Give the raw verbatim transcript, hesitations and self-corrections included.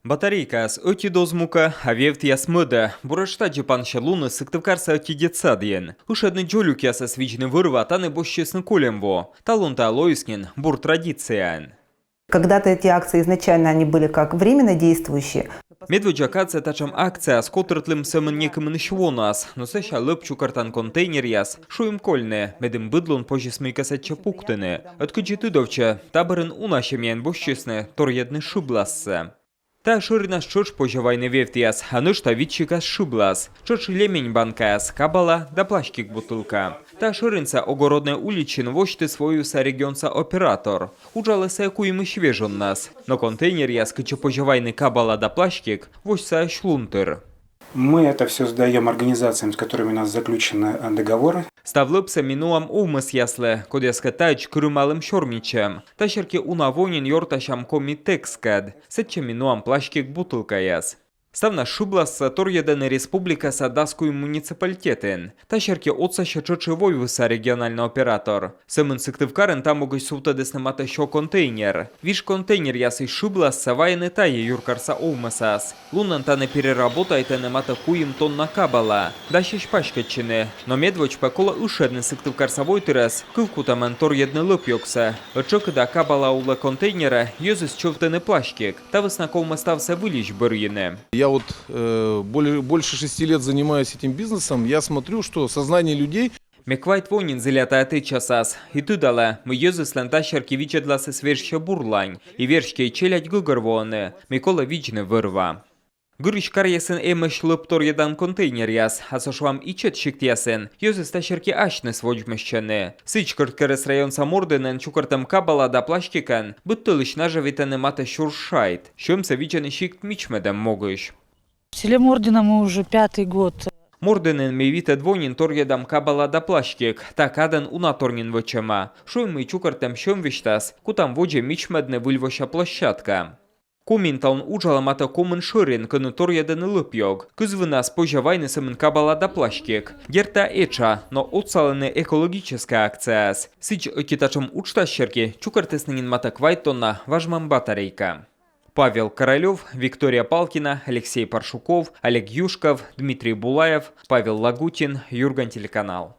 Батарейкаяс ӧти дозмукӧ, а вевтъяс мӧдӧ. Буретш тадзи пансис луныс Сыктывкарса ӧти детсадйын. Ышӧдны дзолюкъясӧс видзны вӧр-ва тані босьтчисны кольӧм во. Талун тайӧ лоис нин бур традицияӧн. Когда-то эти акции изначально они были как временно действующие. Медводдза кадсӧ татшӧм акцияяс котыртлім сӧмын некымынысь вонас, но сэсся лӧп чукӧртан контейнеръяс шуим кольны, медым быд лун позис мыйкӧ сэтчӧ пуктыны. Ӧд кыдзи тыдовтчӧ, та бӧрын уна семьяын босьтчисны торйӧдны шыблассӧ. Тайӧ шӧринас тшӧтш позьӧ вайны вевтъяс, а нӧшта вит сикас шыблас, тшӧтш лемень банкаяс, кабала да пластик бутылка. Тайӧ шӧринсӧ Огороднӧй уличын восьтіс Войвывса регионса оператор. Уджалӧ сійӧ куимысь вежоннас. Но контейнеръяс, кытчӧ позьӧ вайны кабала да пластик, восьсаӧсь лун тыр. Мы это все сдаем организациям, с которыми у нас заключены э, договоры. Став лӧпсӧ ми нуам овмӧсъяслы, кодъяскӧд таӧдз кырымалім сёрнитчӧм. Та серти уна во нин ёртасям Коми-Текскӧд. Сэтчӧ ми нуам пластик бутылкаяс. Ставнас шыблассӧ торйӧдӧны республикаса дас куим муниципалитетын. Та серти отсасьӧ тшӧтш и Войвывса региональнӧй оператор. Сӧмын Сыктывкарын та могысь сувтӧдісны матӧ сё контейнер. Виж контейнеръясысь шыблассӧ вайӧны тайӧ юркарса овмӧсас. Лунӧн тані переработайтӧны матӧ куим тонна кабала, дасьӧсь паськӧдчыны. Но медводз пӧ колӧ ышӧдны Сыктывкарса войтырӧс кывкутӧмӧн торйӧдны лӧп-ёгсӧ. Ӧд тшӧкыда кабала улӧ контейнерӧ йӧзыс чӧвтӧны пластик. Та вӧсна ковмӧ ставсӧ выльысь бӧрйыны. Я вот э, более, больше шести лет занимаюсь этим бизнесом. Я смотрю, что сознание людей Ме квайт во нин зіля тайӧ тӧдчасас. И тыдалӧ, мый йӧзыслӧн та серти видзӧдласыс вежсьӧ бурлань. И верстьӧ и челядь гӧгӧрвоӧны, мый колӧ видзны вӧр-ва. Гырысь каръясын эмӧсь лӧп торйӧдан контейнеръяс, а со, шуам, ичӧт сиктъясын йӧзыс та серти асьныс водзмӧстчӧны. Сідз, Кӧрткерӧс районса Мордінын чукӧртӧм кабала да пластикӧн быд тӧлысь нажӧвитӧны матӧ сюрс шайт. Сьӧмсӧ видзӧны сикт мичмӧдӧм могысь. В селе Мордино мы уже пятый год. Мордінын ми витӧд во нин торйӧдам кабала да пластик. Та кадӧн уна тор нин вӧчӧма. Шуим, мый чукӧртӧм сьӧм весьтас кутам водзӧ мичмӧдны выльвося площадка. Комиын талун уджалӧ матӧ комын шӧрин, кӧні торйӧдӧны лӧп-ёг. Кызвынас позьӧ вайны сӧмын кабала да пластик. Дерт, этша, но отсалӧны экологическӧй акцияяс. Сідз, ӧти татшӧм уджтас серти чукӧртісны нин матӧ квайт тонна важмӧм батарейка. Павел Королёв, Виктория Палкина, Алексей Паршуков, Олег Юшков, Дмитрий Булаев, Павел Лагутин, Юрган телеканал.